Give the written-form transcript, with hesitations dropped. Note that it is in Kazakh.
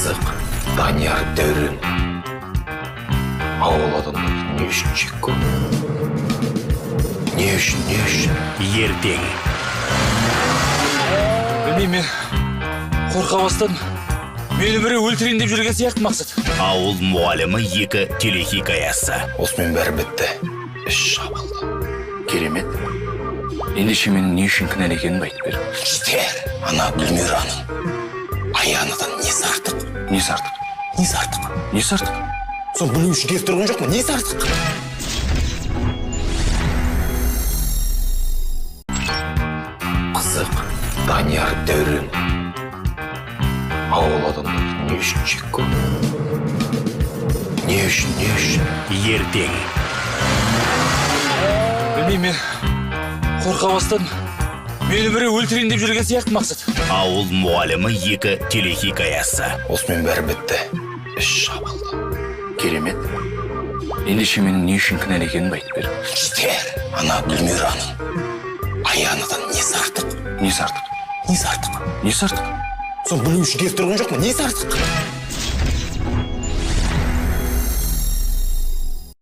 Қызық, Данияр Дәурен. Ауыл адамдарды не үшін жек көрді? Не үшін, не үшін? Ертең. Білмеймін, мен қорқа бастадым. Мені біреу өлтірейін деп жүрген сияқты, Мақсат. Ауыл мұғалімі 2 телехикаясы. Осымен бәрі бітті. Іс жабылды. Керемет. Ендеше менің не үшін кінәлі екенімді айтып бер. Жетер. Ана Гүлмираның Аянадан несі артық? Несі артық? Несі артық? Несі артық? Соны білу үшін келіп тұрған жоқпын. Несі артық? Қызық, Данияр Дәурен. Ауыл адамдарды не үшін жек көрді? Не үшін, не үшін? Ертең. Білмеймін, мен қорқа бастадым. Мені біреу өлтірейін деп жүрген сияқты, Мақсат. Ауыл мұғалімі 2 телехикаясы. Осымен бәрі бітті. Іс жабылды. Керемет. Ендеше менің не үшін кінәлі екенімді айтып бер. Жетер. Ана Гүлмираның Аянадан несі артық? Несі артық? Несі артық? Несі артық? Соны білу үшін келіп тұрған жоқпын. Несі артық?